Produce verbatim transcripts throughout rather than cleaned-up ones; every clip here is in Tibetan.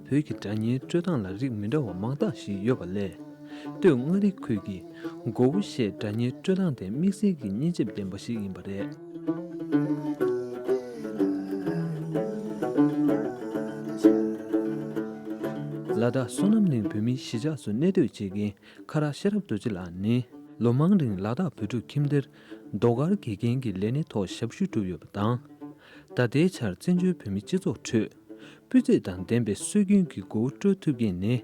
བོད་ཀྱི་སྒྲ་སྙན་དཀྲོལ་སྟངས་ལ་རིགས་མི་འདྲ་བ་མང་དག་ཞིག་ཡོད་པ་ལས། སྟོད་མངའ་རིས་ཁུལ་གྱི་མགོ་བོ་ཞེས་སྒྲ་སྙན་དཀྲོལ་སྟངས་དེ་དམིགས་བསལ་གྱི་སྙན་འཇེབས་ལྡན་པ་ཞིག་ཡིན་པ་རེད། ལ་དྭགས་བསོད་ནམས་གླིང་བོད་མིའི་གཞིས་ཆགས་སུ་གནས་སྡོད་བྱེད་མཁན་ཁ་རག་ཤེས་རབ་རྡོ་རྗེ་ལགས་ནི་ལོ་མང་རིང་ལ་དྭགས་བོད་ཕྲུག་ཁྱིམ་སྡེར་ཟློས་གར་དགེ་རྒན་གྱི་ལས་གནས་ཐོག་ཞབས་ཞུ་བསྒྲུབས་ཡོད་པ་དང་། ད་ལྟའི་ཆར་བཙན་བྱོལ་བོད་མིའི་སྤྱི་ཚོགས་ཁྲོད་སྤུས་ཚད་དང་ལྡན་པའི་སྲོལ་རྒྱུན་གྱི་མགོ་བོ་དཀྲོལ་ཐུབ་མཁན་ནི་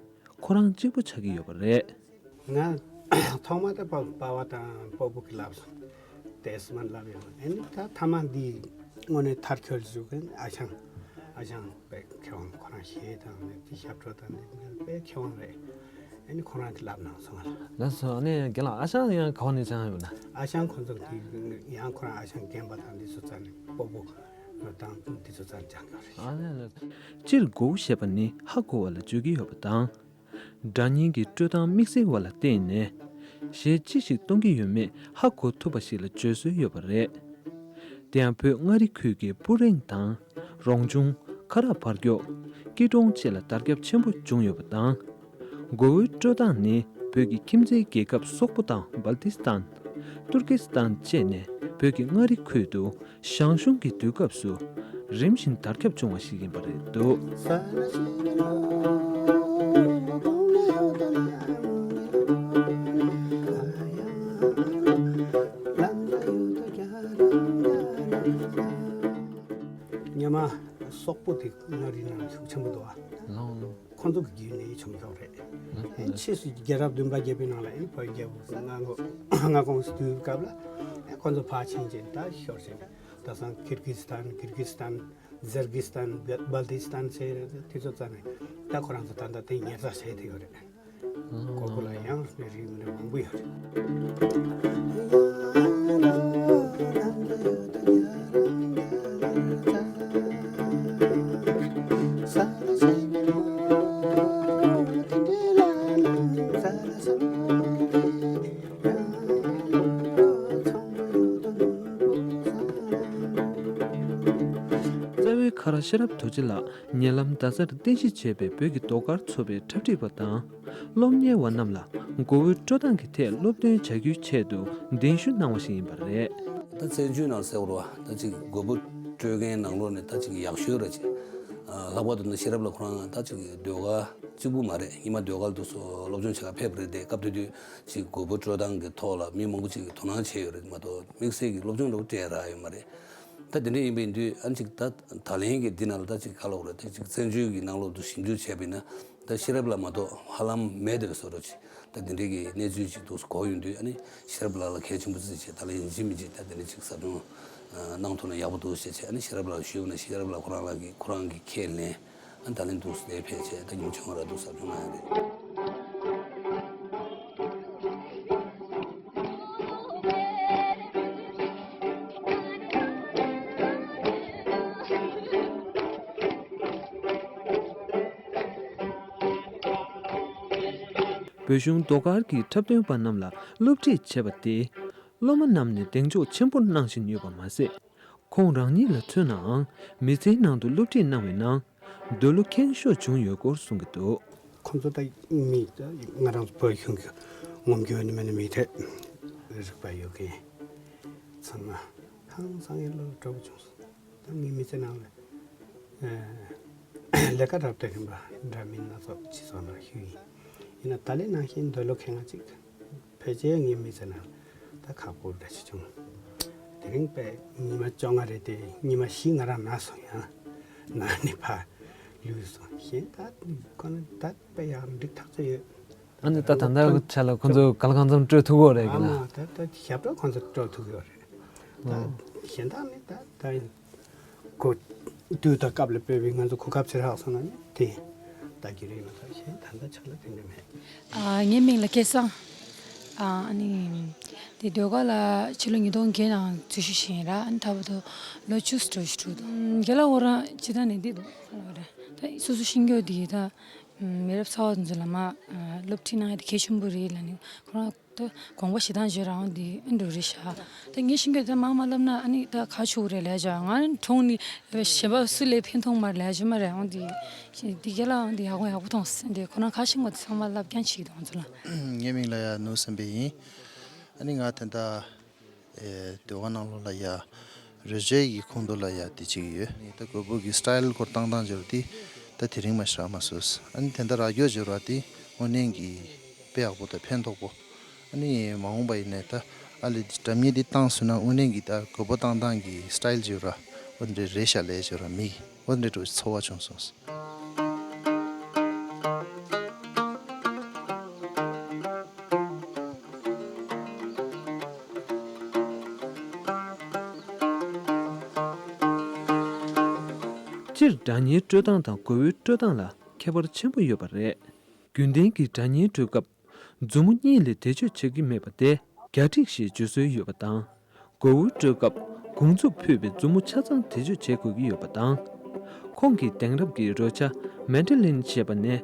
ཁོ་རང་གཅིག་པུ་ཆགས་ཀྱི་ཡོད་པ་རེད། ང་ཐོག་མ་དེ་པ་པ་ཕ་དང་སྤོ་བོ་གིས་བསླབས་སོང་། དེས་མ་བསླབས་ཡོང་། ཨེ་ནི་ད་ཐ་མ་འདི་དངོས་གནས་མཐར་འཁྱོལ་བཅུག་མཁན་ཨ་ཞང་། ཨ་ཞང་དཔེ་མཁས་དབང་ཁོ་རང་གཞས་དང་ནི་དེ་ཞབས་བྲོ་དང་ནི་དཔེ་མཁས་དབང་རེད། ཨེ་ནི་ཁོ་རང་གིས་བསླབས་གནང་སོང་ང་ལ། ལགས་སོ། ཨ་ནི་རྒན་ལགས་ཨ་ཞང་ཡང་ག་བ་ནས་སྦྱངས་ཡོད་ན། ཨ་ཞང་ཁོ་ཚོ་དེ་ཡང་ཁོ་རང་ཨ་ཞང་རྒན་པ་དང་འདི་ཚོ་རྩ་ནས་སྤོ་བོ་དང་འདི་ཚོ་རྩ་ནས་སྦྱངས་ཡོད་རེད། ཨ་ནི་ལགས། སྤྱིར་མགོ་བོ་ཞེས་པ་ནི་ཧ་གོ་བ་ལ་བརྗོད་ཀྱི་ཡོད་པ་དང་། སྒྲ་སྙན་གྱི་དཀྲོལ་སྟངས་དམིགས་བསལ་བ་ལ་བརྟེན་ནས་གཞས་ཅི་ཞིག་གཏོང་གི་ཡོད་མེད་ཧ་གོ་ཐུབ་པ་ཞིག་ལ་བརྗོད་སྲོལ་ཡོད་པ་རེད། དེ་ཡང་བོད་མངའ་རིས་ཁུལ་གྱི་སྤུ་ཧྲེང་དང་རོང་ཆུང་། ཁ་རག་བར་ཀྱོག་སྐྱིད་གྲོང་བཅས་ལ་དར་ཁྱབ་ཆེན་པོ་བྱུང་ཡོད་པ་དང་། མགོ་བོའི་དཀྲོལ་སྟངས་ནི་བོད་ཀྱི་ཁྱིམ་མཚེས་རྒྱལ་ཁབ་སོག་པོ་དང་སྦལ་ཏི་སི་ཐན། ཏུར་ཀི་སི་ཐན་བཅས་ནས་བོད་ཀྱི་མངའ་རིས་ཁུལ་དུ་ཞང་ཞུང་གི་དུས་སྐབས་སུ་རིམ་བཞིན་དར་ཁྱབ་བྱུང་བ་ཞིག་ཡིན་པ་རེད་འདུག་སྔོན་མ་སོག་པོ་དེ་མངའ་རིས་ནང་ཤུགས་ཆེན་པོ་འདུག་ཨ། ལོང་ལོང་། ཁོང་ཚོ་གི་བརྒྱུད་ནས་བྱུང་ཆོག་རེད། ལོང་ལོང་། ཕྱིས་སུ་རྒྱལ་རབས་བདུན་པ་བརྒྱད་པའི་ནང་ལ་ཨེ་བོད་རྒྱལ་པོ་མངའ་ཁོངས་མངའ་ཁོངས་སུ་བསྡུས་སྐབས་ལ་ཨེ་ཁོང་ཚོ་ཕར་ཕྱིན་ཅིང་ད་ཤོར་ཕྱིན། ད་སང་ཀིར་གི་སི་ཐན། གིར་གི་སི་ཐན། ཟར་གི་སི་ཐན། སྦལ་ཏི་སི་ཐན་ཟེར་དེ་ཚོ་རྩ་ནས་ད་ཁོ་རང་ཚོ་ད་ལྟ་དེ་ཉར་ཚགས་བྱས་བསྡད་ཡོད་རེད། གོར་ཁུ་ལ་ཡང་རིགས་མི་འདྲ་མང་པོ་ཡོད་རེད། རྩ་བའི་ཁ་རག་ཤེས་རབ་རྡོ་རྗེ་ལགས་ཉེ་ལམ་རྡ་སར་རྟེན་གཞི་བྱས་པའི་བོད་ཀྱི་ཟློས་གར་ཚོགས་པའི་འཁྲབ་ཁྲིད་པ་དང་། སློབ་གཉེར་བ་རྣམས་ལ་མགོ་བོའི་དཀྲོལ་སྟངས་ཀྱི་ཐད་སློབ་སྟོན་བྱ་རྒྱུའི་ཆེད་དུ་གདན་ཞུ་གནང་བ་ཞིག་ཡིན་པ་རེད། ད་བཙན་བྱོལ་ནང་ཟེར་བ་རེད་བ། ད་ཅིག་མགོ་བོ་དཀྲོལ་མཁན་ནང་ལོགས་ནས་ད་ཅིག་ཡག་ཤོས་རེད་ཅིག་ལྷག་པར་དུ་ན་ཤེས་རབ་ལགས་ཁོ་རང་ད་ཅིག་ཟློས་གར་གཅིག་པུ་མ་རེད། ཉི་མ་ཟློས་གར་དུ་སོ་སློབ་སྦྱོང་བྱེད་ག་ཕེབས་རེད་དེ། སྐབས་དེ་དུས་ཅིག་མགོ་བོ་དཀྲོལ་སྟངས་ཀྱི་ཐོག་ལ་མི་མང་པོ་ཅིག་གིས་དོ་སྣང་བྱས་ཡོད་རེད་མ་གཏོགས་དམིགས་བསལ་གྱི་སློབ་སྦྱོང་འདྲ་བོ་སྤྲད་རག་ཡོད་མ་རེད། ད་དེ་འདྲ་ཡིན་པ་ཡིན་དུས་ཨ་ནི་ཅིག་ད་ད་ལན་གྱི་འདི་ནང་ལ་ད་ཅིག་ག་ལབ་དགོས་རེད། ད་ཅིག་བཙན་བྱོལ་གྱི་ནང་ལོགས་དུ་ཞིབ་འཇུག་བྱས་པ་ཡིན་ན་ད་ཤེས་རབ་ལགས་མ་གཏོགས་ཧ་ལམ་མེད་བསྡད་པའི་བཟོ་འདྲ་ཅིག་ད་དེ་འདྲའི་གི་གནས་ཚུལ་ཅིག་འདུག་གོ་ཡོང་དུས་ཨ་ནི་ཤེས་རབ་ལགས་ལ་གལ་ཆེན་པོ་བརྩིས་བྱས་ད་ལན་ཡིན་གཅིག་མིན་གཅིག་ད་དེ་འདྲ་ཅིག་ཟབ་སྦྱོང་གནང་ཐུབ་ན་ཡག་པོ་འདུག་ཞེས་བྱས་ཨ་ནི་ཤེས་རབ་ལགས་ལ་ཞུས་པ་ན་ཤེས་རབ་ལགས་ཁོ་རང་ལགས་ཀྱིས་ཁོ་རང་གི་ཁས་ལེན། ཨ་ད་ལན་འདུག་སེ་ཕེབས་བྱས་ད་ཉིན་ཆུང་བ་ར་འདུག་ཟབ་སྦྱོང་གནང་ཡ་རེད། བོད་གཞུང་ཟློས་གར་གྱི་འཁྲབ་སྟོན་པ་རྣམས་ལ་སློབ་ཁྲིད་བྱས་པ་དེས་སློབ་མ་རྣམས་ནས་གདེང་འཇོག་ཆེན་པོ་གནང་བཞིན་ཡོད་པ་མ་ཟད། ཁོང་རང་ཉིད་ལ་མཚོན་ནའང་མི་ཚེའི་ནང་དུ་སློབ་ཁྲིད་གནང་བའི་ནང་འདོད་བློ་ཁེངས་ཤོས་བྱུང་ཡོད་སྐོར་གསུང་གི་འདུག་ཁོང་ཚོ་ད་མི་ང་རང་ཚོ་བོད་གཞུང་གི་ངོམ་རྒྱུ་ནི་མེད་ན་མི་འཐད་རིག་པ་ཡོད་མཁན་ཚང་མ་ཧང་སང་ཡི་བློ་སྤྲོ་པོ་བྱུང་སོང་། ད་ངའི་མི་ཚེ་ནང་ལ་ལས་ཀ་རབ་དང་རིམ་པ་འདྲ་མིན་སྣ་ཚོགས་ཅིག་སོང་ན་ཞུ་ཡིན། ཡིན་ན་ད་ལན་ནང་བཞིན་འདོད་བློ་ཁེངས་ང་ཅིག་ཕལ་ཆེར་ངའི་མི་ཚེ་ནང་ད་ཁག་པོ་འདྲ་ཞིག་བྱུང་། དེ་རིང་དཔེ་ཉི་མ་བཅོ་ལྔ་རེད་དེ་ཉི་མ་བཞི་ང་རང་ན་སོང་ཡང་ན་ནས་ཕར་ལུས་སོང་། གཞན་ད་ཁོ་ན་ད་དཔེ་ཡག་འགྲིག་ཐག་ཆོད་ཡོད། ཨ་ནི་ད་ད་ལྟ་ཆ་ལ་ཁོ་ཚོ་ག་ལ་གང་འཚམ་སྤྲོད་ཐུབ་ཀྱི་ཡོད་རེད་ཨ་གི་ན། མ་ད་ད་ཞབས་བྲོ་ཁོ་ཚོ་སྤྲོད་ཐུབ་ཀྱི་ཡོད་རེད། ད་གཞན་དག་ནི་ད་ད་ཁོ་དུས་དང་སྐབས་ལ་དཔག་པའི་ང་ཚོ་གོ་སྐབས་ཚེ་རག་སོང་ན་ནི་དེ་ལྟ་རྒྱུ་རེད་མ་གཏོགས་གཞན་ད་ལྟ་ཆ་ལ་དེ་འདྲ་མེད། ཨ། ངའི་མིང་ལ་སྐལ་བཟང་། ཨ་ནི་དེ་ཟློས་གར་ལ་ཕྱི་ལོ་ཉིས་སྟོང་བརྒྱད་ནང་འཛུལ་ཞུགས་བྱས་ཡིན་ར། ཨ་ནི་ད་བར་དུ་ལོ་བཅུ་ཙམ་འགྲོ་བཞིན་འདུག་རྒན་ལགས་ཁོ་རང་སྤྱིར་བཏང་ནས་འདི་འདུག་ད་སོ་སོ་ཤེས་ཡོན་འདི་ད་མི་རབས་གསར་པ་དེ་ཚོ་ལ་མར་སློབ་ཁྲིད་གནང་ཡ་དེ་གལ་ཆེན་པོ་རེད་ལབ་ནས་ཁོ་རང་། ད་དགོངས་པ་བཞེས་སྟངས་བརྗོད་རང་འདི་ཨེ་འགྲོ་རེད་ཤག་ད་ངས་ཤེས་མཁན་དེ་མང་མ་ལབ་ན་ཨ་ནི་ད་ག་ཆུ་རེད་ལས་བྱ་ང་གྲོངས་ནི་གཞན་པ་སུ་ལས་ཕན་ཐོགས་མ་རེད་ལས་བྱ་མ་རེད་འོང་འདི་འདི་རྒྱ་ལ་འོང་འདི་ཡག་པོ་ཡག་པོ་མཐོང་སེ་འདི་ཁོ་རང་ག་ཤེས་མ་འདི་ཚང་མ་ལབ་རྐྱང་བྱེད་ཀྱི་འདུག་ང་ཚོ་ལ། ངའི་མིང་ལ་ཡ་ནུ་བསམ་པའི་ཡིན། ཨ་ནི་ང་ད་ལྟ་ཨེ་ཟློས་གར་ནང་ལོགས་ལ་ཡ་རོལ་ཆའི་གི་ཁོངས་གཏོགས་ལ་ཡ་དེ་གཅིག་ཡོད། ད་གོས་བུ་གི་སི་ཊའིལ་སྐོར་བཏང་སྟངས་བྱས་པ་དེ་ད་དེ་རིང་མ་ཞག་མ་སོས། ཨ་ནི་དེ་འདྲ་རག་རྒྱུ་བྱས་པ་དེ་དངོས་གནས་གི་དཔེ་ཡག་པོ་དང་ཕན་ཐོགས་པོ། ཨ་ནི་མ་འོངས་པ་ཡིན་ནའི་ད་ཨ་ལེ་སྒྲ་སྙན་འདི་བཏང་སོང་ན་དངོས་གནས་གི་ད་གོས་བུ་བཏང་སྟངས་གི་སི་ཊའིལ་བྱས་པ་འོ་འདྲ་རེད་ཤག་ལས་བྱས་པ་མི་འོ་འདྲ་འགྲོ་ཚོར་བ་བྱུང་སོང་། སྤྱིར་སྒྲ་སྙན་དཀྲོལ་སྟངས་དང་གོས་བུ་དཀྲོལ་སྟངས་ལ་ཁྱད་པར་ཆེན་པོ་ཡོད་པ་རེད། རྒྱུན་ལྡན་གྱི་སྒྲ་སྙན་དཀྲོལ་སྐབས་མཛུབ་མོ་གཉིས་ལས་བེད་སྤྱོད་བྱེད་ཀྱི་མེད་པ་སྟེ། རྒྱ་ཁྲིགས་ཞེས་བརྗོད་སྲོལ་ཡོད་པ་དང་། གོས་བུ་དཀྲོལ་སྐབས་གོང་མཛུབ་ཕུད་པའི་མཛུབ་མོ་ཆ་ཚང་བེད་སྤྱོད་བྱེད་དགོས་ཀྱི་ཡོད་པ་དང་། ཁོང་གི་གདན་རབས་ཀྱི་རོལ་ཆ་མན་ཌ་ལིན་ཞེས་པ་ནས་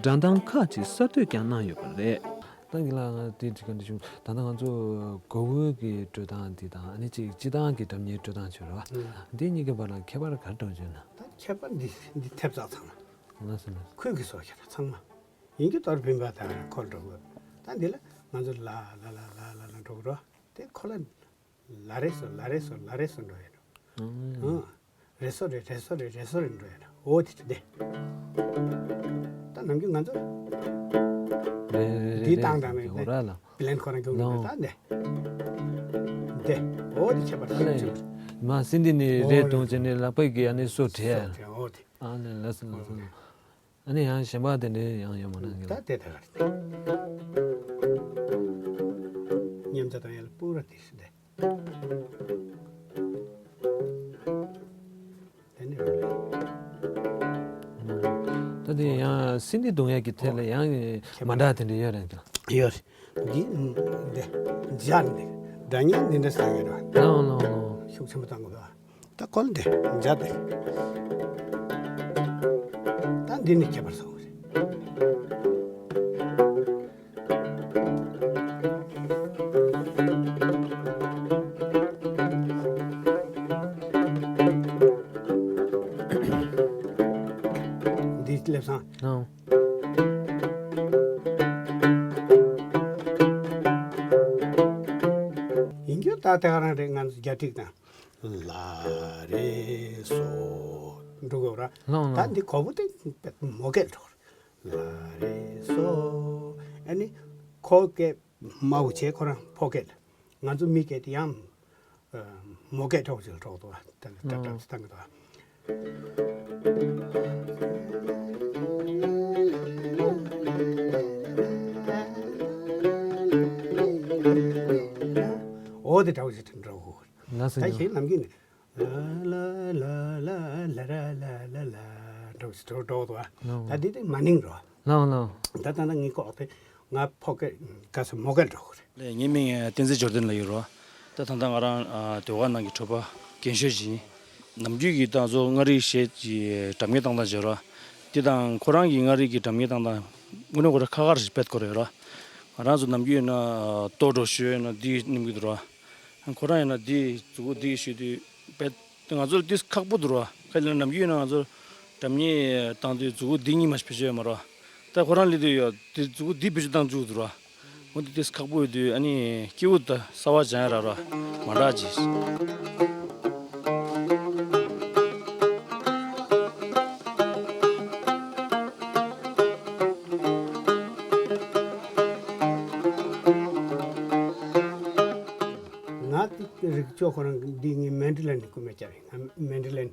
སྒྲ་གདངས་ཁག་ཅིག་གསར་གཏོད་ཀྱང་གནང་ཡོད་པ་རེད། ད་གི་ལ་ང་དེ་འདྲི་ག་འདྲི་བྱུང་། ད་ལྟ་ང་ཚོ་གོས་བུ་གི་དཀྲོལ་སྟངས་འདི་དང་ཨ་ནི་ཅིག་སྤྱིར་བཏང་གི་སྒྲ་སྙན་དཀྲོལ་སྟངས་བྱོས་ར་བ། ཨང་། འདི་གཉིས་ཀྱི་བར་ལ་ཁྱད་པར་ག་རེ་འདྲ་བྱུང་ན། ད་ཁྱད་པར་འདི་འདི་ཐེབས་རྩ་ཚང་མ། ལགས་སོ་ལགས་སོ། ཁོས་གི་སོ་ཁྱད་ཚང་མ། ཡིན་གྱི་དོར་བིམ་པ་དང་ཁོ་འགྲོ་དགོས། ད་འདི་ལ་ང་ཚོ་ལ་ལ་ལ་ལ་ལ་ལ་འགྲོ་གི་རོ། དེ་ཁོ་ལ་ལ་རེ་སོ་ལ་རེ་སོ་ལ་རེ་སོ་འགྲོ་ཡོད་འགྲོ། ཨང་། རེ་སོ་རེ་རེ་སོ་རེ་རེ་སོ་རེ་འགྲོ་ཡོད་འགྲོ། འོ་དེ་དེ་དེ། ད་ནམ་རྒྱུན་ང་ཚོ་རེ་རེ་རེ་འདི་རེ་བཏང་དང་མེད་འགྲོ་ར་ལ། པི་ལན་ཁོ་རང་སྐྱོང་གི་ལོ། ད་འདི་འདི་འོ་དེ་ཁྱད་པར་ཨ་ལེ། ཆེན་པོ་རེད། མ་སྲིན་འདི་ནི་རེ་འོ་གཏོང་རེ་བྱས་ནས་ལག་པ་གི་ཨ་ནི་སོ་བྲལ། སོ་བྲལ་འོ་དེ། ཨ་ལེ་ལགས་སོ་ལགས་སོ། ཨ་ནི་ཡང་གཞན་པ་དེ་འདྲའི་ཡང་ཡོད་མ་རེད་ད། དེ་ད་ག་རེད། མཉམ་བྱ་དང་ཡང་ལ་པུ་ར་དེ་ཞིག་དེ། དེ་ནི་རེད། ད་དེ་ཡང་སྲིན་འདི་གཏོང་ཡག་གི་ཐད་ལ་ཡང་མ་འདྲ་དེ་འདྲ་ཡོད་རེད་ཀྱང་། ཡོད་རེད། འདི་འདི་འཇར་འདི་འདྲ་ཉིན་འདི་འདྲ་ཟ་ཡོད་རེད། ལའོ་ལའོ་ལའོ། ཤུགས་ཆེན་པོ་བཏང་དགོས་ད། ད་ཁོ་ལ་འདི་འཇའ་འདི། ད་འདི་ནི་ཁྱད་པར་ཚང་བ་རེད། འདི་སླེབས་སང་། ཨང་། ཡིན་རྒྱུ་ད་དེ་ག་རང་རེད། ང་ཚོ་རྒྱ་ཁྲིག་དང་། ལ་རེ་སོ། འགྲོ་དགོས་ར། ལོང་ལོང་། ད་འདི་གོ་བོ་དེ་མོ་སྐད་འགྲོ། ལ་རེ་སོ། ཨ་ནི་ཁོ་སྐད་དམའ་བོ་བྱས་ཁོ་རང་ཕོ་སྐད། ང་ཚོ་མི་སྐད་དེ་ཡང་མོ་སྐད་འགྲོ་ཅིག་འགྲོ་འདུག་ད་ལྟ་ལོང་ལོང་། བཏང་གི་འདུག་འོ་དེ་འདྲ་བོ་ཞིག་འགྲོ་དགོས། ལགས་སོ། ད་ཁྱེད་ནམ་རྒྱུན་ནས་ལ་ལ་ལ་ལ་ལ་ར་ལ་ལ་ལ་འགྲོ་ཞིག་འགྲོ་འགྲོ་འདུག་ལགས་འོ། ད་འདི་དེ་མ་ནིང་འགྲོ། ལགས་འོ་ལགས་འོ། ད་ད་ད་ངའི་ལྐོག་དེ་ང་ཕོ་སྐད་ག་ས་མོ་སྐད་འགྲོ་དགོས་རེད། ལགས། ངའི་མིང་བསྟན་འཛིན་འབྱོར་ལྡན་ལགས་ཡིན་རོ། ད་ད་ད་ང་རང་ཟློས་གར་ནང་གི་གྲོགས་པོ་རྒན་ཤོས་ཅིག་ཡིན། ནམ་རྒྱུན་གྱི་ད་ང་ཚོ་མངའ་རིས་གཞས་ཀྱི་སྒྲ་སྙན་བཏང་སྟངས་བྱེད་རོགས། དེ་དང་ཁོ་རང་གི་མངའ་རིས་ཀྱི་སྒྲ་སྙན་བཏང་སྟངས་དངོས་གནས་ཁོ་རང་ཁ་ཁ་ཞིག་རྦད་ཁོ་རེད་ར། ང་རང་ཚོ་ནམ་རྒྱུན་ཡིན་ན་ལྟོ་འགྲོ་ཞོལ་ཡིན་ན་འདི་ནིམ་གི་འདུག་ར། ཁོ་རང་ཡིན་ན་འདི་མཛུ་གུ་འདི་ཞུས་དུས་རྦད་དེ་ང་ཚོར་འདི་ཁག་པོ་འདུག་ར། ཁ་ལ་ནམ་རྒྱུན་ཡིན་ན་ང་ཚོར་སྒྲ་སྙན་བཏང་དུས་མཛུ་གུ་འདི་གཉིས་མ་ཞིག་བེད་སྤྱོད་ཡོད་མ་ར། ད་ཁོ་རང་སླེབས་དུས་ཡོད་འདི་མཛུ་གུ་འདི་བེད་སྤྱོད་བཏང་བཅུག་འདུག་ར། འོ་འདི་ཏིས་ཁག་པོ་ཡོད་དུས་ཨ་ནི་སྐྱེ་བོ་ད་གསར་བ་སྦྱང་ཡ་ར་ར་མ་འདྲ་ཅིག་ང་དེ་རིག་ཅོ་ཁོ་རང་འདི་ངའི་མན་ཌི་ལན་སྐུད་མེད་ཀྱང་རེད། ང་མན་ཌི་ལན་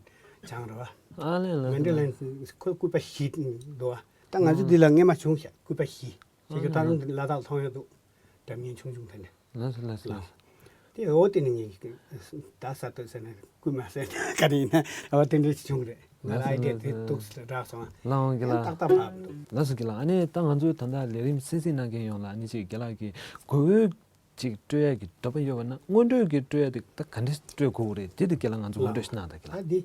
སྦྱང་ར་བ། ཨ་ལེ་ལེ་མན་ཌི་ལན་ཁོའི་སྐུད་པ་བཞི་འདུག་བ། ད་ང་ཚོ་འདི་ལ་སྔས་མ་བྱུང་ཤག་སྐུད་པ་བཞི། ཁྱེད་ཀྱི་ད་རུང་ལ་དྭགས་ལྷོང་ཡོད་འདུག་སྒྲ་སྙན་ཆུང་ཆུང་དེ་འདྲ། ལགས་སོ་ལགས་སོ་ལགས། དེ་འོ་དེ་ནི་ངས་ད་ས་སྟོད་ཟེར་ན་སྐུ་མ་ཟེར་ན་ག་རེ་ཡིན་ན་འོ་དེ་འདྲ་ཞིག་བྱུང་རེད། ང་ལ་ཨའི་ཌི་ཡ་དེ་ཏོག་ཙམ་རག་སོང་། ལགས་འོང་གི་ལགས། ཏག་ཏག་བབས་འདུག་ལགས་སོ་གི་ལགས། ཨ་ནི་ད་ང་ཚོའི་ད་ལྟ་ལས་རིམ་གསན་གཟིགས་གནང་མཁན་ཡོངས་ལ་ཨ་ནི་ཅིག་རྒན་ལགས་ཀྱིས་གོས་བུ་ཅིག་དཀྲོལ་ཡ་གི་འདོད་པ་ཡོད་པ་ན་སྔོན་འགྲོའི་གི་དཀྲོལ་ཡ་དེ་ད་ག་འདྲ་དཀྲོལ་དགོས་རེད། དེ་དེ་རྒན་ལགས་ང་ཚོ་ངོ་སྤྲོད་ཞིག་གནང་དང་གི་ལགས། ད་འདི་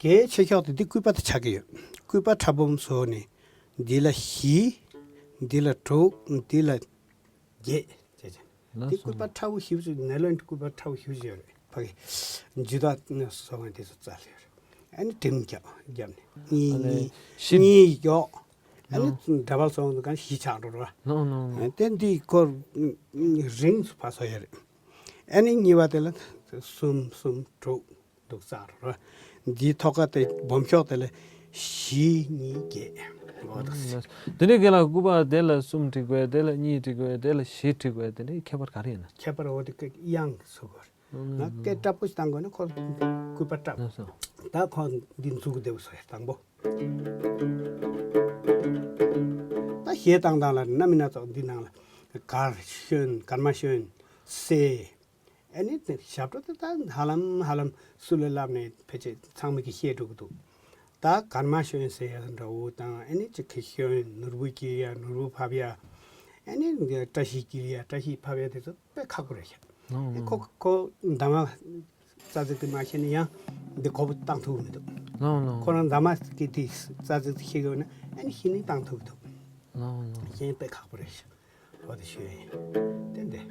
གལ་ཆེ་ཤོས་དེ་འདི་སྐུད་པ་དེ་ཆགས་ཀྱི་ཡོད། སྐུད་པ་ཕྲ་སྦོམ་བཟོས་ནས་འདི་ལ་བཞི། འདི་ལ་དྲུག་འདི་ལ་བརྒྱད། ལགས་སོ། དེ་སྐུད་པ་ཕྲ་བོ་ཞེ་པོ་ཅིག་ནའི་ལོན་སྐུད་པ་ཕྲ་བོ་ཞེ་པོ་ཅིག་ཡོད་རེད། ཕ་གི་འཇུ་ཐག་སོགས་དེ་ཚོ་བཙལ་ཡོད་རེད། ཨ་ནི་གྲིམ་རྒྱག་རྒྱབ་ནས་གཉིས་ཨ་ནི་གཉིས་ཤི་གཉིས་ཡོག་ཨ་ནི་ནོ། འདྲ་པར་སོང་དུས་གང་ཞིག་ཆགས་འགྲོ་ར། ནོ་ནོ་ནོ། དེ་འདི་ཁོ་རིང་སུ་ཕར་སོ་ཡོད་རེད། ཨ་ནི་གཉིས་པ་དེ་ལ་གསུམ་གསུམ་དྲུག་འདུག་བཙལ་ར། འདིའི་ཐོག་ཁ་དེ་སྦོམ་ཤོག་དེ་ལ་བཞི་གཉིས་བརྒྱད། འོ་ད། དེ་ནས་རྒན་ལགས་སྐུད་པ་དེ་ལ་གསུམ་བྲིས་དགོས། དེ་ལ་གཉིས་བྲིས་དགོས། དེ་ལ་བཞི་བྲིས་དགོས། དེ་ནས་ཁྱད་པར་ག་རེ་ཡིན་ན། ཁྱད་པར་འོ་དེ་དབྱངས་སུ་གོ་རེད། ང་སྐད་སྲབ་པོ་ཞིག་བཏང་དགོས་ན་ཁོ་སྐུད་པ་སྲབ། ལགས་སོ། ད་ཁོ་འདི་འཛུགས་བདེ་པོ་བཟོ་ཡ་དང་པོ། ད་གཞས་བཏང་སྟངས་ལ་རྣམ་སྨིན་སྣ་ཚོགས། འདི་ནང་ལ་གར་ཤོན། གར་མ་ཤོན། སེ། ཨ་ནི་དེ་ཞབས་བྲོ་དེ་ད་ཧ་ལམ་ཧ་ལམ་སུ་ལ་ལབ་ནས་ཕལ་ཆེར་ཚང་མ་གིས་ཤེས་འགྲོ་གི་འདུག་ད་གར་མ་ཤོན་ཟེར་ཡ་འདྲ་བོ་དང་། ཨ་ནི་ཅིག་གི་ཤོན། ནོར་བུ་སྐྱིལ་ཡ། ནོར་བུ་ཕབ་ཡ། ཨ་ནི་བཀྲ་ཤིས་སྐྱིལ་ཡ། བཀྲ་ཤིས་ཕབ་ཡ་དེ་ཚོ་དཔེ་ཁག་པོ་རེད་ཤག་ལོང་ཨེ་ཁོ་ལོང་ཁོ་འདབ་མ་རྩ་ཚིག་དེ་མ་ཤེས་ན་ཡང་འདི་གོ་བོ་བཏང་ཐུབ་མི་འདུག་ལོང་ལོང་། ཁོ་རང་འདབ་མ་གི་དེ་རྩ་ཚིག་དེ་ཤེས་དགོས་ན་ཨ་ནི་ཤེས་ནས་བཏང་ཐུབ་འདུག་ལོང་ལོང་། གཞན་དཔེ་ཁག་པོ་རེད་ཤག་འོ་དེ་ཞུ་ཡིན། ཏན་ཏན།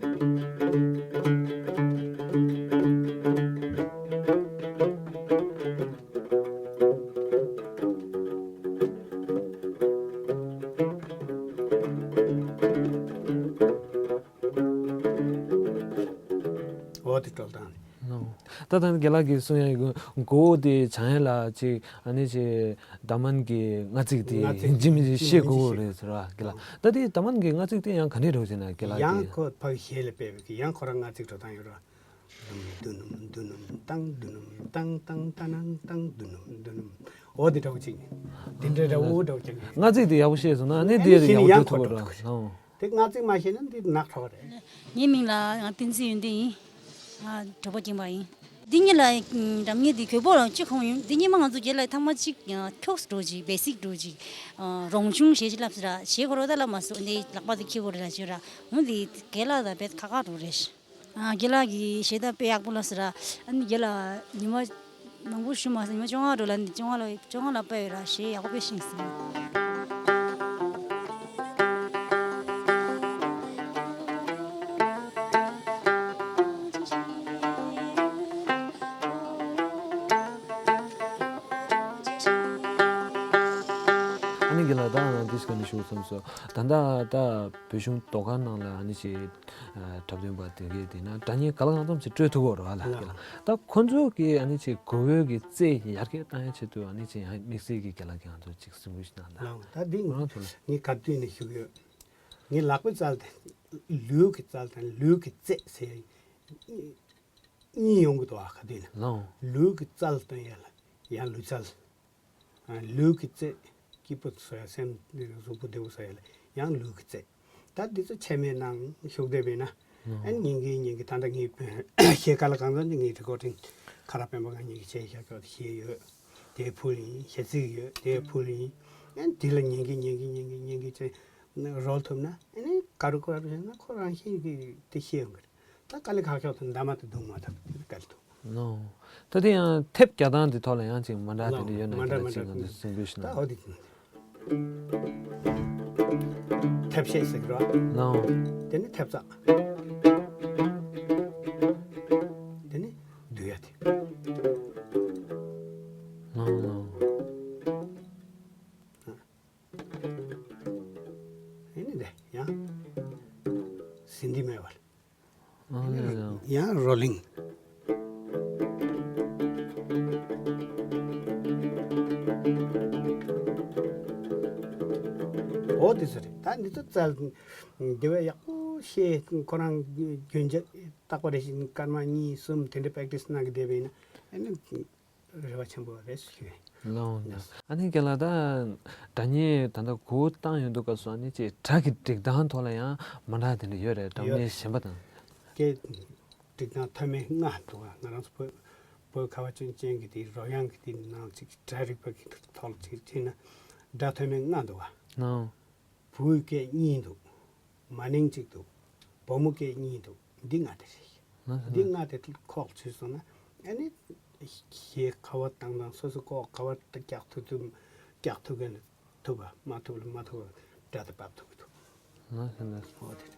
འོ་དེ་སྤྲོ་སྟངས་རེད། ལོང་། ད་ད་རྒན་ལགས་ཀྱིས་གསུང་ཡ་ཡི་མགོ་བོ་དེ་བྱང་ཡ་ལ་ཅིག་ཨ་ནི་ཅིག་འདབ་མ་གི་རྩ་ཚིག་དེ་རྩ་ཚིག་ཡིན་གཅིག་མིན་གཅིག་ཤེས་དགོས་རེད་ཟེར་བ་རྒན་ལགས། ད་དེ་འདབ་མ་གི་རྩ་ཚིག་དེ་ཡང་ག་ནས་འགྲོ་ཟེར་ན་རྒན་ལགས་ཡང་ཀྱིས། ཁོ་ཕ་གི་གཞས་ལ་དཔེ་བའི་གི་ཡང་ཁོ་རང་རྩ་ཚིག་འགྲོ་སྟངས་ཡོད་ར། དུ་ནུམ་དུ་ནུམ་ཏང་དུ་ནུམ་ཏང་ཏང་ཏ་ནང་ཏང་དུ་ནུམ་དུ་ནུམ། འོ་དེ་འདྲ་བོ་ཅིག་དེ་འདྲ་འདྲ་བོ་འདྲ་བོ་ཅིག་རྩ་ཚིག་དེ་ཡག་པོ་ཤེས་སོང་ན་ཨ་ནི་དེ་ཡག་པོ་ཡང་འགྲོ་ཁོ་ཐུབ་པ་འགྲོ་ར། ལོང་། དེ་རྩ་ཚིག་མ་ཤེས་ན་འདི་ནག་ཁྲོ་རེད། ངའི་མིང་ལ་ང་བསྟན་འཛིན་ཡོན་ཏན་ཡིན། ང་གྲོགས་པོ་སྐྱེས་པ་ཡིན། འདི་གཉིས་ལ་འདྲ་མཉམ་དེ་གོ་བོ་ལ་གཅིག་ཁོང་ཡིན། འདི་གཉིས་མ་ང་ཚོ་རྒྱལ་ལ་ཐ་མ་གཅིག་ཁྱོགས་འགྲོ་གཅིག་བེ་སིག་འགྲོ་གཅིག་རོང་ཆུང་ཞེས་ཅིག་ལབ་ཟེར་ར། ཞེས་ཁོ་རོ་ད་ལབ་མ་སོང་། འདི་ལག་པ་དེ་ཁྱི་གོ་རེ་ལ་བྱོས་ར། འོ་འདི་རྒན་ལགས་ད་བེད་ཁ་ཁ་འགྲོ་རེད། ཨ། རྒན་ལགས་ཀྱི་གཞས་ད་དཔེ་ཡག་པོ་ལ་ཟེར་ར། ཨ་ནི་རྒན་ལགས་ཉི་མ་མང་པོ་ཞུ་མ་སོང་། ཉི་མ་བཅོ་ལྔ་འགྲོ་ལ་ནི་བཅོ་ལྔ་ལ་བཅོ་ལྔ་ལ་དཔེ་ཡོད་ར། གཞས་ཡག་པོ་དཔེ་ཤེས་སོང་། ཨ་ནི་རྒན་ལགས་ད་ང་འདི་ཞིག་ནས་ཞུ་བསམ་སོང་། ད་ལྟ་ད་བོད་གཞུང་ཟློས་གར་ནང་ལ་ཨ་ནི་ཅིག་འཁྲབ་སྟོན་པ་དེ་གས་དེ་ན་སྒྲ་སྙན་གང་ལ་གང་འཚམ་ཞིག་སྤྲོད་ཐུབ་ཀྱི་ཡོད་རེད་བ་ལགས། ལགས། ད་ཁོ་ཚོ་གིས་ཨ་ནི་ཅིག་གོ་བོད་ཀྱི་རྩལ་ཡར་རྒྱས་བཏང་ཡ་ཆེད་དུ་ཨ་ནི་ཅིག་ཡང་དམིགས་བསལ་གྱི་རྒན་ལགས་ཀྱིས་ང་ཚོ་ཅིག་གསུང་རོགས་ཞུ་གནང་དང་། ལགས། ད་འདི་ཁོ་རང་ཚོ་ལ་ངས་ག་དུས་ནས་ཞུ་གི་ཡོད། ངའི་ལག་པའི་རྩལ་དང་ལུས་ཀྱི་རྩལ་དང་ལུས་ཀྱི་རྩལ་ཟེར་གཉིས་ཡོང་གི་འདུག་ཨ། ག་དུས་ནས་ལགས། ལུས་ཀྱི་རྩལ་སྟོན་ཡ་ལ་ཡང་ལུས་རྩལ། ལུས་ཀྱི་རྩལ། སྐྱིད་པོ་བཟོ་ཡ། སེམས་གཟུགས་པོ་བདེ་པོ་བཟོ་ཡ་ལ་ཡང་ལུས་ཀྱི་རྩལ། ད་འདི་ཚོ་ཆད་མེད་ནང་ཞུགས་བསྡད་པས་ན། ཨ་ནི་ཉིན་གྱིས་ཉིན་གྱིས་ད་ལྟ་ངའི་གཞས་ག་ལ་གང་འཚམ་ཅིག་ངའི་རི་ཀོ་ཌིང་ཁ་རག་སྤེན་པ་ང་གཉིས་ཀྱིས་བྱས་བཞག་ཆོག་གཞས་ཡོད། དེ་ཕུལ་ཡིན། གཞས་ཚིག་ཡོད། དེ་ཕུལ་ཡིན། ཨ་ནི་འདི་ལ་ཉིན་གྱིས་ཉིན་གྱིས་ཉིན་གྱིས་ཉིན་གྱིས་ཅིག་རོལ་ཐུབ་ན། ཨ་ནི་ག་རུ་ག་རུ་བྱས་ན་ཁོ་རང་བཞིན་གྱིས་དེ་ཤེས་ཡོང་གི་རེད། ད་དཀའ་ལས་ཁག་ཤོས་དེ་འདབ་མ་དེ་རྡུང་མ་ཐུབ་དེ་དཀའ་ལས་འདུག་ལོ། ད་དེ་ཡང་ཐེབས་རྒྱག་སྟངས་དེ་ཐོག་ལ་ཡང་ཅིག་མ་འདྲ་དེ་འདྲ་ཡོད་ན་མ་འདྲ་དེ་ལ་མ་ཅིག་འདྲ་ང་ཚོས་གསུང་རོགས་ཞུ་ན། ད་འོ་དེ་ཐེབས་ཤེས་ཟེར་གི་རེད། ལོ། དེ་ནི་ཐེབས་རྩ། དེ་ནི་བསྡུ་ཡ་དེ། ལོ་ལོ། ཨ་ནི་དེ་ཡང་ཟིན་དེ་མེད་པར། ཨ་ནི་ཡང་རོ་ལིང་། འོ་དེ་ཚོ་རེད། ད་འདི་ཚོ་རྩལ་དེ་བས་ཡག་པོ་ཤེས། ཁོ་རང་རྒྱུན་ཆད་རྟག་པ་རེ་བཞིན་སྐར་མ་གཉིས་གསུམ་དེ་འདྲ་པེག་ཊི་སི་གནང་གི་བསྡད་པ་ཡིན་ན་ཨ་ནི་རེ་བ་ཆེན་པོ་རེད་ཞུ། ལོང་། ཨ་ནི་རྒན་ལགས་ད་སྒྲ་སྙན་ད་ལྟ་གོ་བཏང་ཡོང་དུས་སྐབས་སུ་ཨ་ནི་ཅིག་སྒྲ་གི་སྒྲིག་སྟངས་ཐོག་ལ་ཡང་མ་འདྲ་དེ་འདྲ་ཡོད་རེད། སྒྲ་ཡོད་སྙན་གཞན་པ་དང་། སྐད་སྒྲིག་སྟངས་མཐོ་དམན་ལྔ་འདུག་ག་ང་རང་ཚོ་བོད་བོད་ཁ་བ་ཅན་ཅན་གྱི་དེ་རོལ་དབྱངས་ཀྱི་དེ་ནང་ཅིག་སྒྲ་རིག་པ་གི་ཐོག་ལ་ཅིག་ཕྱིན་ན་སྒྲ་མཐོ་དམན་ལྔ་འདུག་ག་ལོང་། བུའི་སྐད་གཉིས་འདུག་མ་ནིང་གཅིག་འདུག་བུ་མོ་སྐད་གཉིས་འདུག་འདི་ལྔ་དེ་རེད། ལགས་སོ། འདི་ལགས། ལྔ་དེ་ཁོག་ཚུད་སོང་ན་ཨ་ནི་གཞས་ག་པར་བཏང་དང་སོ་སོ་ཁོག་ག་པར་རྒྱག་ཐུབ་ཐུབ་རྒྱག་ཐུབ་མཁན་ཐུབ་པ། མ་ཐུབ་ལ་མ་ཐུབ་པ་སྒྲ་དེ་ཕབ་ཐུབ་ཀྱི་འདུག་ལགས་སོ་ལགས་སོ། འོ་དེ་རེད།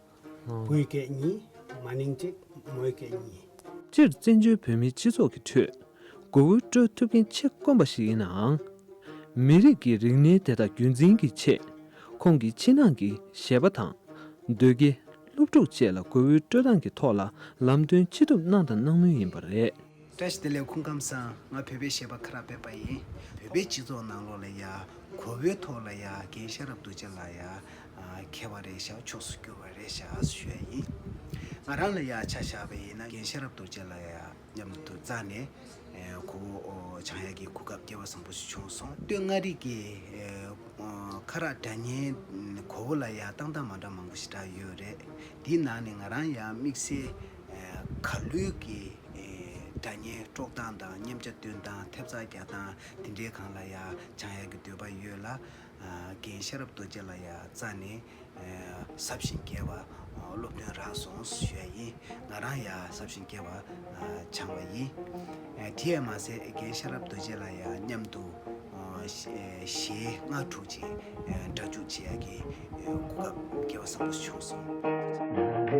བུའི་སྐད་གཉིས། མ་ནིང་གཅིག་མོའི་སྐད་གཉིས། སྤྱིར་བཙན་བྱོལ་བོད་མིའི་སྤྱི་ཚོགས་ཀྱི་ཁྲོད་མགོ་བོ་དཀྲོལ་ཐུབ་མཁན་ཆེ་དཀོན་པ་ཞིག་ཡིན་ནའང་། མི་རིགས་ཀྱི་རིག་གནས་དེ་དག་རྒྱུན་འཛིན་གྱི་ཆེད། ཁོང་གིས་ཕྱི་ནང་གི་གཞས་པ་དང་། ཟློས་དགེ། སློབ་ཕྲུག་བཅས་ལ་མགོ་བོའི་དཀྲོལ་སྟངས་ཀྱི་ཐོག་ལ་ལམ་སྟོན་ཅི་ཐུབ་གནང་དང་གནང་མུས་ཡིན་པ་རེད། བཀྲ་ཤིས་བདེ་ལེགས། སྐུ་ཁམས་བཟང་། ང་བོད་པའི་གཞས་པ་ཁ་རག་བོད་པ་ཡིན། བོད་པའི་སྤྱི་ཚོགས་ནང་ལོགས་ལ་ཡ་མགོ་བོའི་ཐོག་ལ་ཡ་རྒན་ཤེས་རབ་རྡོ་རྗེ་ལགས་ཡ་མཁས་པ་རེད་ཤག་ཕྱོགས་སུ་གྱུར་པ་རེད་ཤག་ཞུ་ཡ་ཡིན། ང་རང་ལ་ཡ་ཆ་བཞག་པ་ཡིན་ན་རྒན་ཤེས་རབ་རྡོ་རྗེ་ལགས་ཡ་མཉམ་དུ་རྩ་ནས་ཨེ་གོ་བོ་སྦྱང་ཡག་གི་གོ་སྐབས་སྐལ་བ་བཟང་པོ་ཞིག་བྱུང་སོང་། སྟོད་མངའ་རིས་ཀྱི་ཨེ་ཁ་རག་སྒྲ་སྙན་གོ་བོ་ལ་ཡ་སྟངས་སྟངས་མ་འདྲ་མང་པོ་ཞིག་འདྲ་ཡོད་རེད། དེའི་ནང་ནས་ང་རང་ཡ་དམིགས་བསལ་ཨེ་ཁ་ལུད་ཀྱི་ཨེ་སྒྲ་སྙན་དཀྲོག་སྟངས་དང་མཉམ་བྱ་འདོན་སྟངས་ཐེབས་རྩ་རྒྱག་སྟངས་དེ་འདྲའི་སྒང་ལ་ཡ་སྦྱང་ཡག་གི་འདོད་པ་ཡོད་ལ། ཨ་རྒན་ཤེས་རབ་རྡོ་རྗེ་ལགས་ཡ་རྩ་ནས་ཨ་ཟབ་ཞིང་རྒྱས་པ་ཨ་སློབ་སྟོན་རག་སོང་ཞུ་ཡ་ཡིན། ང་རང་ཡ་ཟབ་ཞིང་རྒྱས་པ་ཨ་སྦྱངས་པ་ཡིན། ཨ་དེ་ཡང་མ་ཟད་རྒན་ཤེས་རབ་རྡོ་རྗེ་ལགས་ཡ་མཉམ་དུ་ཨ་གཞས་གཞས་ལྔ་དྲུག་ཅིག་ཨ་སྒྲ་འཇུག་བྱེད་ཡ་གི་ཨ་གོ་སྐབས་སྐལ་བ་བཟང་པོ་བྱུང་སོང་།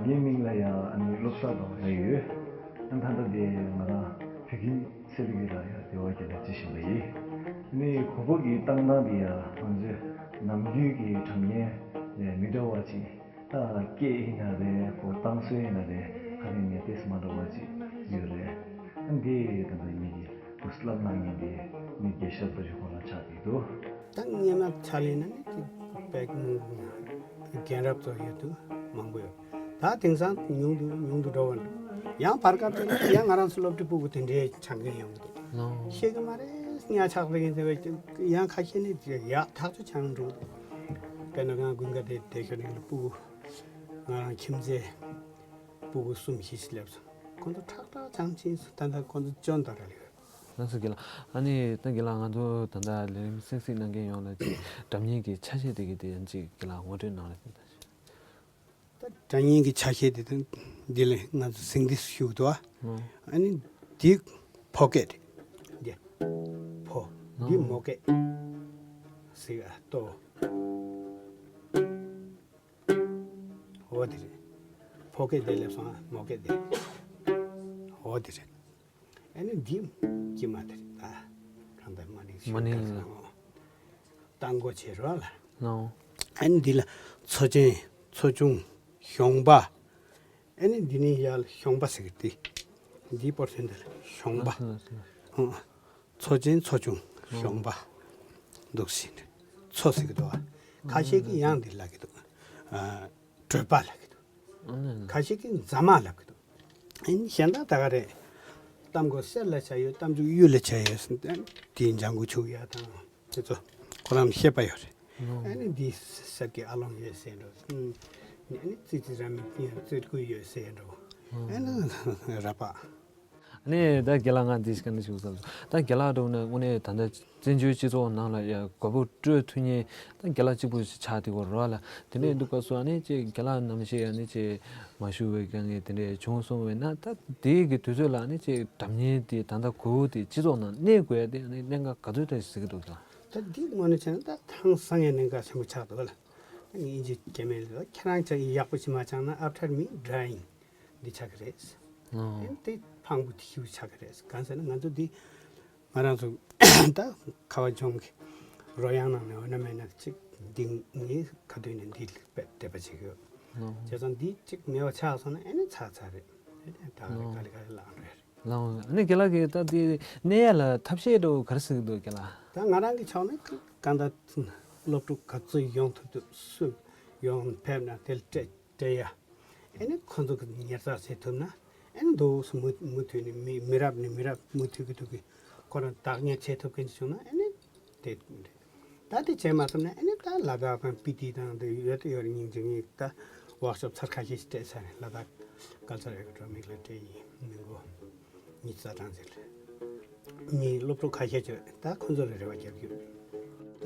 ངའི་མིང་ལ་ཡང་ཨ་ནི་བློ་བཟང་ཟླ་བ་ཡོད། ཨ་ད་ལྟ་འདི་ང་རང་བོད་ཁྱིམ་སེ་ལི་གི་ལ་ཡང་དེ་བ་རྒྱ་ལ་ཅི་བཞིན་པ་ཡིན། ཨ་ནི་གོ་བོ་གི་བཏང་སྟངས་འདི་ཡང་ང་ཚོའི་ནམ་རྒྱུན་གྱི་སྒྲ་སྙན་ལས་མི་འདྲ་བ་ཅིག་ད་སྐད་ཡིན་ན་རེད། གོ་བཏང་སྲོལ་ཡིན་ན་རེད། ག་རེ་ཡིན་ནའི་ཏོག་ཙམ་མ་འདྲ་བ་ཅིག་ཡོད་རེད། ཨ་འདི་ད་ལྟ་ངེད་ཀྱི་བསླབ་གནང་མཁན་དེ་ནི་རྒྱལ་ཤར་རྡོ་རྗེ་ཁོང་ལ་ཆགས་ཀྱི་འདུག་ད་སྔོན་མ་ཆ་ལེན་ན་ནི་ཅིག་དཔེ་རྒན་རབས་ཚོ་ཡོད་དུས་མང་པོ་ཡོད། ད་དེང་སང་ཉུང་དུ་ཉུང་དུ་འགྲོ་བ་འདུག་ཡང་བར་སྐབས་དེ་ཡང་ང་རང་ཚོ་སློབ་ཕྲུག་སྤུ་གུ་དེ་འདྲའི་ཆགས་མཁན་ཡོང་གི་འདུག་ཤེས་ཀྱི་མ་རེད། ཉག་ཆག་རེད་ཟེར་བས་ཡང་ཁ་ཤས་ནི་ཡག་ཐག་ཆོད་ཆགས་འགྲོ་གི་འདུག་དཔེར་ན་ང་དགུན་ཁ་དེ་བསྡད་ཤོར་ནས་སྤུ་གུ་ང་རང་ཁྱིམ་མཚེས་སྤུ་གུ་གསུམ་བཞི་ཞིག་སླེབས་སོང་། ཁོང་ཚོ་ཁྲག་ཁྲག་ཆང་ཆིན་སོང་། ད་ལྟ་ཁོང་ཚོ་སྐྱོན་དང་ར་ལི་ཡོད། ལགས་སོ་རྒན་ལགས། ཨ་ནི་ད་རྒན་ལགས་ང་ཚོ་ད་ལྟ་ལས་རིམ་གསན་གཟིགས་གནང་མཁན་ཡོངས་ལ་ཅིག་སྒྲ་སྙན་གྱི་ཆ་ཤས་དེ་གི་དེ་ཡང་ཅིག་རྒན་ལགས་ངོ་སྤྲོད་གནང་རོགས་གནང་། ད་སྒྲ་སྙན་གྱི་ཆ་ཤས་དེ་དང་འདི་ལས་ང་ཚོ་ཟིང་འདི་ཞུ་གི་འདུག་ཨ། ཨ་ནི་འདི་ཕོ་སྐད་རེད། འདི་ཕོ། འདི་མོ་སྐད་ཟེར་ཨ་ཏོ། འོ་དེ་རེད། ཕོ་སྐད་དེ་སླེབས་སོང་ཨ། མོ་སྐད་དེ། འོ་དེ་རེད། ཨ་ནི་འདི་དཀྱིལ་མ་དེ་རེད་ད། གང་ལྟར་མ་ནིང་ཞུ་མ་ནིང་ག་ལ། སང་ཏང་གོ་ཆེ་རོ་ལ། ནོ། ཨ་ནི་འདི་ལ་མཚོ་ཆེན། མཚོ་ཆུང་། གཞོང་པ། ཨ་ནི་འདི་ནི་ཡར་གཞོང་པ་ཟེར་གི་འདི། འདིའི་པོར་ཤན་འདི་ལ་གཞོང་པ། ལགས་སོ་ལགས་སོ། ཨོ། མཚོ་ཆེན། མཚོ་ཆུང་། གཞོང་པ། འདུག་སེ་མཚོ་ཟེར་གི་འདུག་ཨ། ཁ་ཤས་ཀྱིས་ཡང་འདི་ལབ་གི་འདུག་ཨ། གྲོད་པ་ལབ་གི་འདུག་ཁ་ཤས་ཀྱིས་རྫ་མ་ལབ་གི་འདུག་ཨ་ནི་གཞན་དག་ད་ག་རེད། གཏམ་གོ་གསེར་ལ་ཆ་ཡོད། གཏམ་ཚུགས་གཡུ་ལ་ཆ་ཡོད་ཟེར་ཏེ། དེའི་ལྗང་གུ་བྱུག་ཡ་དང་དེ་ཚོ་ཁོ་རང་ལ་ཤེས་པ་ཡོད་རེད། ཨ་ནི་འདི་གསེར་གྱི་ཨ་ལོང་ཡོད་ཟེར་འགྲོ། ཨ་ནི་ཙི་ཙི་ར་མི་ཙི་ཙི་ཀུ་ཡོད་ཟེར་འགྲོ། ཨ་ནི་ར་པ། ཨ་ནི་ད་རྒན་ལགས་ང་འདི་ཞིག་ག་འདི་ཞིག་བསམ་སོང་། ད་རྒན་ལགས་འགྲོ་ན་དངོས་གནས་ད་ལྟ་བཙན་བྱོལ་སྤྱི་ཚོགས་ནང་ལ་ཡ་མགོ་བོ་དཀྲོལ་ཐུབ་མཁན་ད་རྒན་ལགས་གཅིག་པུ་ཞིག་ཆགས་བསྡད་ཡོད་རེད་ལ། དེ་འདྲ་ཡིན་དུས་སྐབས་སུ་ཨ་ནི་ཅིག་རྒན་ལགས་ནང་བཞིན་ཨ་ནི་ཅིག་མ་ཞུ་བའི་དཀའ་ངལ་དེ་འདྲ་བྱུང་སོང་བས་ན། ད་དེའི་གི་དུས་ཚོད་ལ་ཨ་ནི་ཅིག་སྒྲ་སྙན་དེ་ད་ལྟ་གོ་བོ་དེ་སྤྱི་ཚོགས་ནང་གནས་དགོས་ཡ་དེ་ཨ་ནི་གནད་འགག་ག་ཚོད་ཙམ་ཞིག་གཟིགས་ཀྱི་འདུག་ད། ད་འདི་དངོས་གནས་བྱས་ན་ད་ཧང་སང་ཡ་གནད་འགག་ཆེན་པོ་ཆགས་འདུག་ལ། ཨ་ནི་དབྱིན་ཇི་སྐད་མེད་ལ་ཁྱེད་རང་ཅག་ཡག་པོ་ཞིག་མ་སྦྱངས་ན་after me drying འདི་ཆགས་ཀྱི་རེད། ཨོ། ཨེ་དེ་ཕངས་པོ་དེ་ཞིག་ཆགས་ཀྱི་རེད། གང་ཟེར་ན་ང་ཚོ་འདི་ང་རང་ཚོ་ད་ཁ་བ་ལྗོངས་ཀྱི་རོལ་དབྱངས་ནང་ནས་འོ་ན་མེད་ན་ཅིག་འདི་ངའི་ཁ་ཐུག་ནས་འདི་དཔེ་དད་པ་བྱེད་ཀྱི་ཡོད། ཨོ། བྱས་ཙང་འདི་ཅིག་མེད་པ་ཆགས་སོང་ན་ཨེ་ནི་ཚར་ཚར་རེད། ཨེ་ནི་ད་ག་ལེ་ག་ལེ་ག་ལེ་ལངས་རེད། ལངས། ཨ་ནི་རྒན་ལགས་ཀྱིས་ད་འདི་གནས་ཡ་ལ་ཐབས་ཤེས་འདྲ་བོ་ག་རེ་ཟེར་གྱི་འདུག་རྒན་ལགས། ད་ང་རང་གི་ཕྱོགས་ནས་གང་ལྟར་སློབ་ཕྲུག་ག་ཚོད་ཡོང་ཐུབ་ཐུབ་སུ་ཡོང་ཕེབས་ན་དེ་ལ་སྤྲད། སྤྲད་ཡ། ཨེ་ནི་ཁོ་ཚོ་གི་ཉར་ཚགས་བྱེད་ཐུབ་ན། ཨེ་ནི་འདུག་སེ་མུ་མུ་མཐུད་ནས་མི་མི་རབས་ནས་མི་རབས་མུ་མཐུད་ཀྱི་མཐུད་ཀྱི་ཁོ་རང་བདག་གཉེར་བྱེད་ཐུབ་མཁན་ཅིག་བྱུང་ན་ཨེ་ནི་དེ་རེད། ད་དེ་བྱེད་མ་ཐུབ་ན་ཨེ་ནི་ད་ལ་དྭགས་དང་སྤི་ཏི་དང་དེ་ཡོད་དེ་ཡོད་རེད། སྙིང་རྗེ་ངས་ད་ཝོག་ཤོབ་ཚར་ཁ་ཤས་ཤིག་སྤྲད་ཚར་རེད། ལ་དྭགས་ཀལ་ཅར་ཨེ་ཀ་ཌེ་མི་ལ་སྤྲད་ཡིན། མི་མགོ་ཉི་ཤུ་རྩ་གྲངས་ཅིག་རེད། མི་སློབ་ཕྲུག་ཁ་ཤས་ཅིག་ད་ཁོ་ཚོ་ལ་རེ་བ་རྒྱབ་ཀྱི་ཡོད།